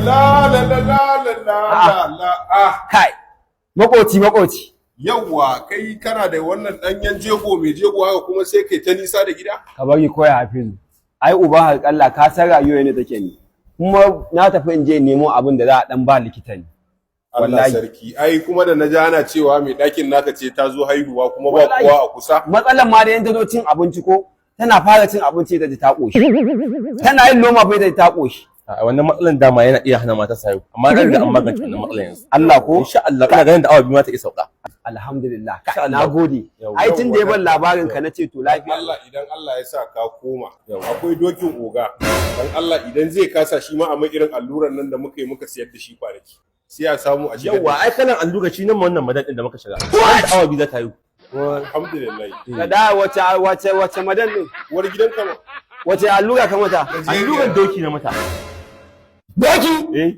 La la la la la la la la, ah. Kai, makoci, makoci. Yawwa, kai kana da wannan danyen jego mai jego haka kuma sai kai ta nisa da gida. Ka bari koya, Hafizu. Ai uban harƙalla, ka san rayuwa ne take ni. Kuma na tafi in je nemo abin da za a dan ba likita ne. Allah Wallahi. sarki, ai kuma da na ji ana cewa mai ɗakin naka ce ta zo haihuwa kuma ba Wallahi. kowa a kusa. Matsalan ma da yan ta zo cin abinci ko tana fara cin abinci ta ji ta ƙoshi. Tana yin loma fa ta ji ta ƙoshi. A wannan matsalan dama yana iya hana mata sayo, amma an riga an magance wannan matsalan yanzu. Allah ko? Insha Allah, ina ganin da awa 2 ma ta iya sauka. Alhamdulillah. Insha Kai, Allah. na gode. Yawwa. Ai tun da ya ban labarin ka na ce to lafiya. Allah, idan Allah ya sa ka koma, akwai dokin oga, dan Allah idan zai kasa shi ma a mai irin alluran nan da muka yi muka siyar da shi kwanaki, sai a samu a shigar Yawwa, da ai kalan allura shi nan wannan madan din da muka shiga, da awa 2 za ta yi. shi. Alhamdulillah. Ka da wace madan din? Uwar gidan kama. Wace allura ka mata? Alluran doki na mata. Doki? Eh.